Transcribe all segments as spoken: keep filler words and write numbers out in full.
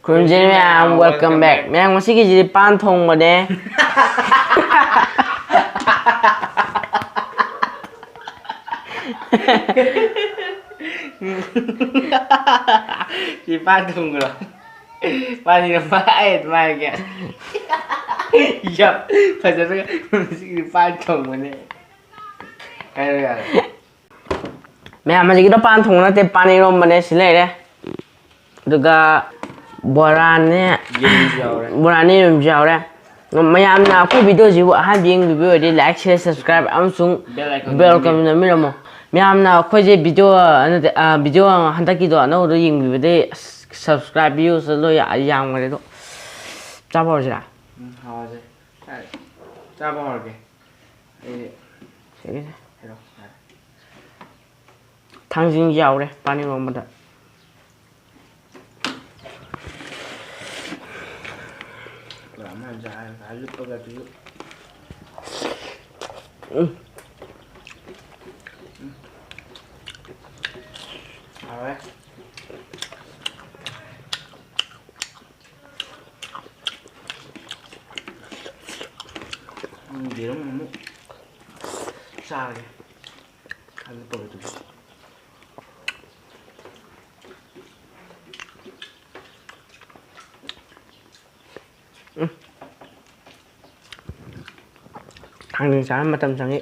ꯈꯨꯔꯨꯝꯖꯔꯤ ꯃꯌꯥꯝ, welcome back꯫ ꯃꯌꯥꯝ, ꯉꯁꯤꯒꯤꯁꯤꯗꯤ ꯄꯥꯟ ꯊꯣꯡꯕꯅꯦ꯫ ꯁꯤ ꯄꯥꯟ ꯊꯣꯡꯕ꯭ꯔꯣ? ꯄꯥꯟ ꯏꯔꯣꯝꯕ ꯑꯩ ꯑꯗꯨꯝ ꯍꯥꯏꯔꯒꯦ꯫ ꯌꯥꯝ ꯐꯖꯅ ꯉꯁꯤꯒꯤꯗꯤ ꯄꯥꯟ ꯊꯣꯡꯕꯅꯦ꯫ ꯍꯥꯏꯔꯣ ꯌꯥꯔꯦ꯫ ꯃꯌꯥꯝ, ꯍꯧꯖꯤꯛꯀꯤꯗꯣ ꯄꯥꯟ ꯊꯣꯡꯕ ꯅꯠꯇꯦ, ꯄꯥꯟ ꯏꯔꯣꯝꯕꯅꯦ꯫ ꯁꯤ ꯂꯩꯔꯦ꯫ ꯑꯗꯨꯒ ꯕꯣꯔꯥꯅꯦ꯫ ꯌꯦꯔꯨꯝꯁꯨ ꯌꯥꯎꯔꯦ꯫ ꯕꯣꯔꯥꯅꯦ, ꯌꯦꯔꯨꯝꯁꯨ ꯌꯥꯎꯔꯦ꯫ ꯃꯌꯥꯝꯅ ꯑꯩꯈꯣꯏ video ꯁꯤꯕꯨ ꯑꯍꯥꯟꯕ ꯌꯦꯡꯕꯤꯕ ꯑꯣꯏꯔꯗꯤ like, share, subscribe ꯑꯃꯁꯨꯡ bell icon bell icon ꯅꯝꯕꯤꯔꯝꯃꯣ꯫ ꯃꯌꯥꯝꯅ ꯑꯩꯈꯣꯏꯁꯦ video, ꯅꯠꯇꯦ, ꯑ, video ꯍꯟꯗꯛꯀꯤꯗꯣ ꯑꯅꯧꯕꯗꯣ ꯌꯦꯡꯕꯤꯕꯗꯩ ꯑꯁ, subscribe views ꯂꯣꯏ ꯌꯥ-, ꯌꯥꯝꯈ꯭ꯔꯦ ꯑꯗꯣ꯫ ꯆꯥꯕ ꯍꯧꯔꯁꯤꯔꯥ? ꯎꯝ, ꯍꯧꯔꯁꯦ꯫ ꯌꯥꯔꯦ꯫ ꯆꯥꯕ ꯍꯧꯔꯒꯦ꯫ ꯑꯩ ꯁꯤꯒꯤꯁꯦ꯫ ꯍꯥꯏꯔꯣ, ꯌꯥꯔꯦ꯫ ꯊꯥꯡꯖꯤꯡ ꯌꯥꯎꯔꯦ ꯄꯥꯟ ꯏꯔꯣꯝꯕꯗ꯫ ꯄꯨꯔꯥ ꯑꯃ ꯖꯥꯔ ꯖꯥꯔ ꯂꯨꯞꯄꯒ ꯑꯗꯨꯁꯨ꯫ ꯎꯝ꯫ ꯎꯝ꯫ ꯍꯥꯎꯔꯦ꯫ ꯎꯝ, ꯌꯦꯔꯨꯝ ꯑꯃꯨꯛ ꯆꯥꯔꯒꯦ꯫ ꯈꯜꯂꯤ ꯄꯣꯠꯇꯨꯗꯤ꯫ ꯎꯝ꯫ ꯊꯥꯡꯖꯤꯡ ꯆꯥꯕ ꯃꯇꯝ ꯆꯪꯉꯤ꯫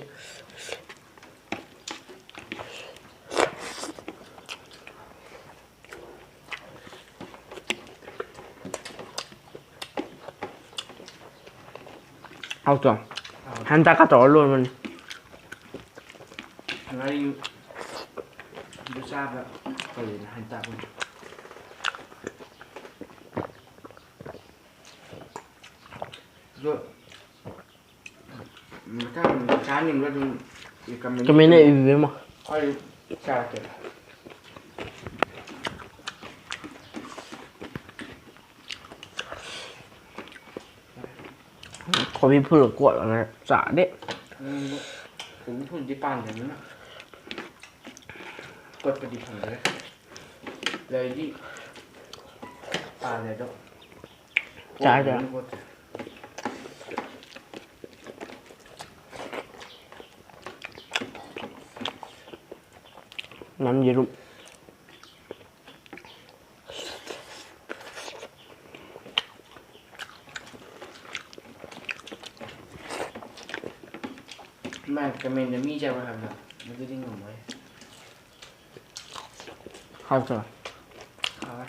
ꯍꯥꯎꯇ꯭ꯔꯣ? ꯍꯥꯎꯇꯦ꯫ ꯍꯦꯟꯇꯥꯛꯀ ꯇꯧꯔ ꯂꯣꯟꯕꯅꯤ꯫ ꯉꯥꯔꯤ ꯑꯗꯨ ꯆꯥꯕ ꯀꯔꯤꯅꯣ ꯍꯦꯟꯇꯥꯛ ꯑꯣꯏꯅ꯫ ꯑꯗꯣ ꯃꯊꯪ ꯆꯥꯅꯤꯡꯕ ꯑꯗꯨꯝ comment comment ꯏꯕꯤꯌꯨ꯫ ꯏꯕꯤꯔꯝꯃꯣ꯫ ꯑꯩ ꯆꯥꯔꯛꯀꯦ꯫ ꯀꯣꯕꯤ ꯐꯨꯜ ꯀꯣꯠꯂꯒ ꯆꯥꯔꯗꯤ꯫ ꯎꯝ, ꯀꯣꯕꯤ ꯐꯨꯜꯗꯤ ꯄꯥꯝꯗꯕꯅꯤꯅ ꯀꯣꯠꯄꯗꯤ ꯐꯪꯗ꯭ꯔꯦ꯫ ꯂꯩꯗꯤ ꯄꯥꯜꯂꯦ ꯑꯗꯣ꯫ ꯆꯥꯔꯗꯣꯏꯔꯥ? ꯄꯣꯠꯁꯦ꯫ ꯅꯪ ꯌꯦꯔꯨꯝ꯫ ꯃꯥ ꯀꯃꯦꯟꯗ ꯃꯤ ꯆꯥꯕ ꯍꯥꯏꯕꯗꯣ ꯑꯗꯨꯗꯤ ꯉꯝꯃꯣꯏ꯫ ꯍꯥꯎꯇ꯭ꯔꯣ? ꯍꯥꯎꯋꯦ꯫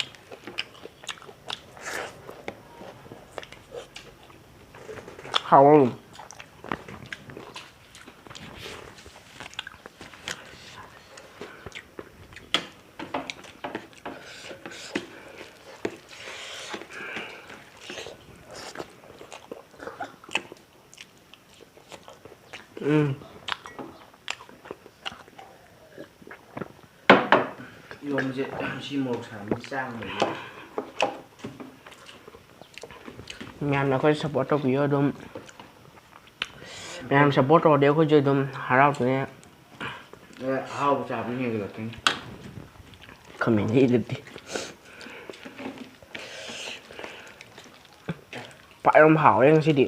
ꯍꯥꯎꯋꯦ꯫ ꯎꯝ꯫ ꯏꯔꯣꯝꯕꯁꯦ ꯁꯤ ꯃꯣꯔꯣꯛ ꯁꯥꯕꯁꯦ ꯆꯥ ꯉꯝꯃꯣꯏꯌꯦ꯫ ꯃꯌꯥꯝꯅ ꯑꯩꯈꯣꯏ support ꯇꯧꯕꯤꯌꯣ ꯑꯗꯨꯝ꯫ ꯃꯌꯥꯝ support ꯇꯧꯔꯗꯤ ꯑꯩꯈꯣꯏꯁꯨ ꯑꯗꯨꯝ ꯍꯔꯥꯎꯗꯣꯏꯅꯦ꯫ ꯑꯦ, ꯑꯍꯥꯎꯕ ꯆꯥꯕꯅ ꯍꯦꯟꯒꯠꯂꯛꯇꯣꯏꯅꯤ꯫ ꯈꯥꯃꯦꯟꯁꯤꯗꯗꯤ ꯄꯥꯛ ꯌꯥꯝ ꯍꯥꯎꯔꯦ ꯉꯁꯤꯗꯤ꯫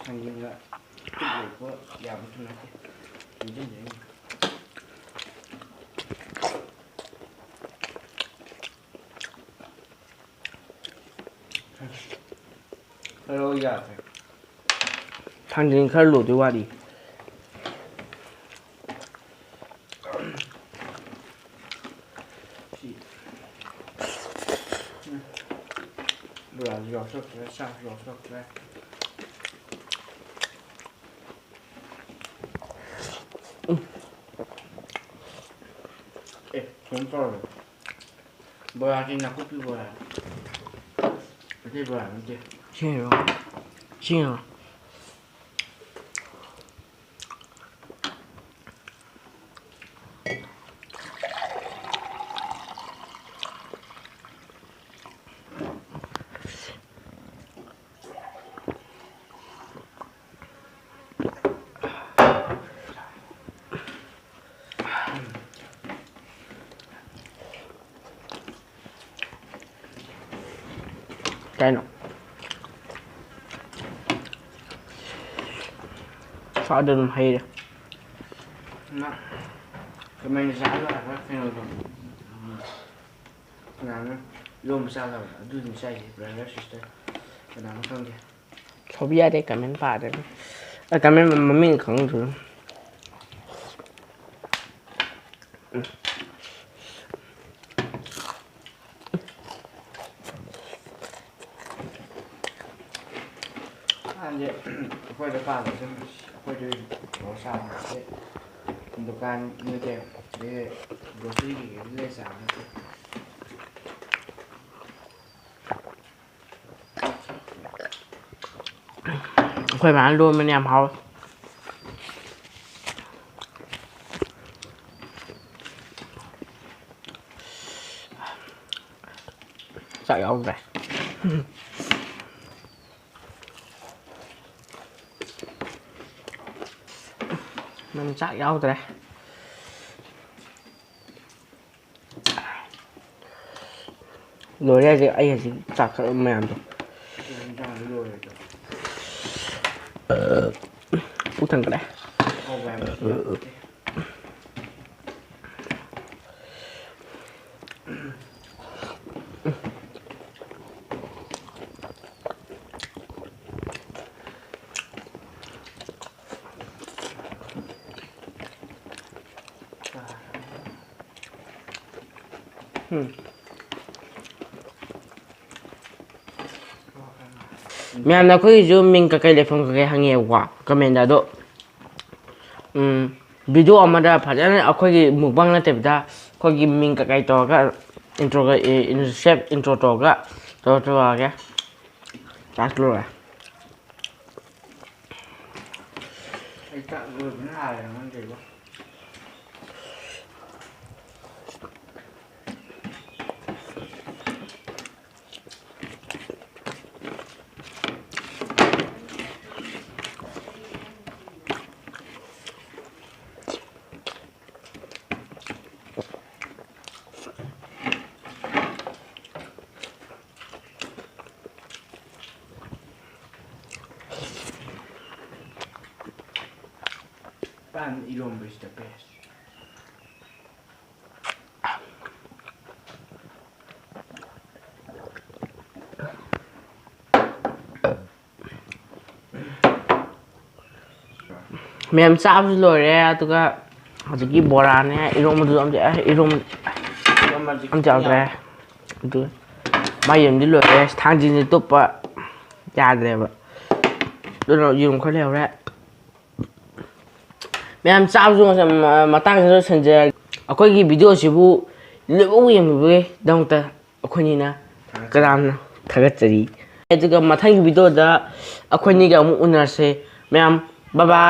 ꯊꯥꯡꯖꯤꯡꯒ ꯂꯩꯕ ꯌꯥꯕꯁꯨ ꯅꯠꯇꯦ꯫ ꯄꯨꯟꯁꯤꯟꯖꯩꯅꯤ꯫ ꯈꯔ ꯌꯥꯗ꯭ꯔꯦ꯫ ꯊꯥꯡꯖꯤꯡ ꯈꯔ ꯂꯣꯏꯗꯣꯏ ꯋꯥꯠꯂꯤ꯫ ꯁꯤ꯫ ꯎꯝ꯫ ꯕꯣꯔꯥꯁꯨ ꯌꯥꯎꯁꯜꯂꯛꯇ꯭ꯔꯦ, ꯆꯥꯛꯁꯨ ꯌꯥꯎꯁꯜꯂꯛꯇ꯭ꯔꯦ꯫ ꯑꯦ, ꯀꯩꯅꯣ ꯇꯧꯔꯦ꯫ ꯕꯣꯔꯥꯁꯤ ꯅꯥꯀꯨꯞꯄꯤ ꯕꯣꯔꯥ꯫ ꯑꯇꯩ ꯕꯣꯔꯥ ꯅꯠꯇꯦ꯫ ꯁꯤꯔꯣ? ꯁꯤꯔꯣ? ꯀꯩꯅꯣ? ꯁ꯭ꯋꯥꯏꯗ ꯑꯗꯨꯝ ꯍꯩꯔꯦ꯫ ꯅ ꯀꯃꯦꯟ ꯆꯥꯕ ꯀꯩꯅꯣꯗꯣ꯫ ꯎꯝ꯫ ꯀꯅꯥꯅꯣ ꯏꯔꯣꯝꯕ ꯆꯥꯗꯕ? ꯑꯗꯨꯗꯨꯅꯤ ꯆꯥꯏꯁꯦ, brother, sister꯫ ꯀꯅꯥꯅꯣ ꯈꯪꯗꯦ꯫ ꯁꯣꯕꯤ ꯌꯥꯗꯦ, ꯀꯃꯦꯟ ꯄꯥꯗꯦ꯫ ꯑ, ꯀꯃꯦꯟ ꯃꯃꯤꯡ ꯈꯪꯗ꯭ꯔꯦ꯫ ꯍꯥꯟꯅꯗꯤ ꯑꯩꯈꯣꯏꯗ ꯄꯥꯜꯂꯁꯨ ꯑꯩꯈꯣꯏꯗ ꯑꯣꯏꯅ ꯇꯧꯔ ꯆꯥꯕꯅꯦ꯫ ꯗꯨꯀꯥꯟ ꯅꯠꯇꯦ, ꯑꯗꯒꯤ grocery ꯀꯩꯀꯩꯗ ꯂꯩ ꯆꯥꯕ ꯅꯠꯇꯦ꯫ ꯑꯩꯈꯣꯏ ꯃꯥꯅ ꯂꯣꯟꯕꯅ ꯌꯥꯝ ꯍꯥꯎꯋꯦ꯫ ꯆꯥꯛ ꯌꯥꯎꯗ꯭ꯔꯦ꯫ ꯅꯪ ꯆꯥꯛ ꯌꯥꯎꯗ꯭ꯔꯦ꯫ ꯂꯣꯏꯔꯦ ꯍꯧꯖꯤꯛ ꯑꯩ ꯍꯧꯖꯤꯛ ꯆꯥꯛ ꯈꯔ ꯃꯌꯥꯝꯗꯣ꯫ ꯄꯨꯛ ꯊꯟꯒꯠꯂꯦ꯫ ꯎꯝ꯫ ꯃꯌꯥꯝꯅ ꯑꯩꯈꯣꯏꯒꯤꯁꯨ ꯃꯤꯡ ꯀꯀꯩ ꯂꯩꯐꯝ ꯀꯀꯩ ꯍꯪꯉꯦꯕꯀꯣ, comment ꯇ꯫ ꯑꯗꯣ, ꯎꯝ, video ꯑꯃꯗ ꯐꯖꯅ ꯑꯩꯈꯣꯏꯒꯤ mukbang ꯅꯠꯇꯕꯤꯗ ꯑꯩꯈꯣꯏꯒꯤ ꯃꯤꯡ ꯀꯀꯩ ꯇꯧꯔꯒ intro ꯒ, ꯑꯦ, self intro ꯇꯧꯔꯒ ꯇꯧꯔ ꯇꯧꯔꯛꯑꯒꯦ꯫ ꯆꯥꯛ ꯂꯣꯏꯔꯦ꯫ ꯑꯩ ꯆꯥꯛ ꯂꯣꯏꯕꯅ ꯍꯥꯜꯂꯦ, ꯅꯪ ꯀꯩꯕ? ꯏꯔꯣꯝꯕꯁꯤꯗ ꯕꯦꯁ꯫ ꯃꯌꯥꯝ ꯆꯥꯕꯁꯨ ꯂꯣꯏꯔꯦ, ꯑꯗꯨꯒ ꯍꯧꯖꯤꯛꯀꯤ ꯕꯣꯔꯥꯅꯦ, ꯏꯔꯣꯝꯕꯗꯨꯁꯨ ꯑꯝꯇ, ꯑꯦ, ꯏꯔꯣꯝ-, ꯑꯝꯇ ꯌꯥꯎꯗ꯭ꯔꯦ꯫ ꯑꯗꯨ ꯃꯥ ꯌꯦꯔꯨꯝꯗꯤ ꯂꯣꯏꯔꯦ, ꯊꯥꯡꯖꯤꯡꯁꯦ ꯇꯨꯞꯄ ꯌꯥꯗ꯭ꯔꯦꯕ꯫ ꯑꯗꯨꯅ ꯌꯦꯔꯨꯝ ꯈꯔ ꯂꯩꯍꯧꯔꯦ꯫ ꯃꯌꯥꯝ ꯆꯥꯕꯁꯨ ꯃꯇꯥꯡ ꯆꯥꯅ ꯂꯣꯏꯁꯤꯟꯖꯔꯒꯦ꯫ ꯑꯩꯈꯣꯏꯒꯤ ꯚꯤꯗꯤꯑꯣꯁꯤꯕꯨ ꯂꯣꯏꯐꯥꯎ ꯌꯦꯡꯕꯤꯕꯒꯤꯗꯃꯛꯇ ꯑꯩꯈꯣꯏꯅꯤꯅ ꯀꯔꯥꯝꯅ ꯊꯥꯒꯠꯆꯔꯤ꯫ ꯑꯗꯨꯒ ꯃꯊꯪꯒꯤ ꯚꯤꯗꯤꯑꯣꯗ ꯑꯩꯈꯣꯏꯅꯤꯒ ꯑꯃꯨꯛ ꯎꯅꯔꯁꯦ꯫ ꯃꯌꯥꯝ, bye bye꯫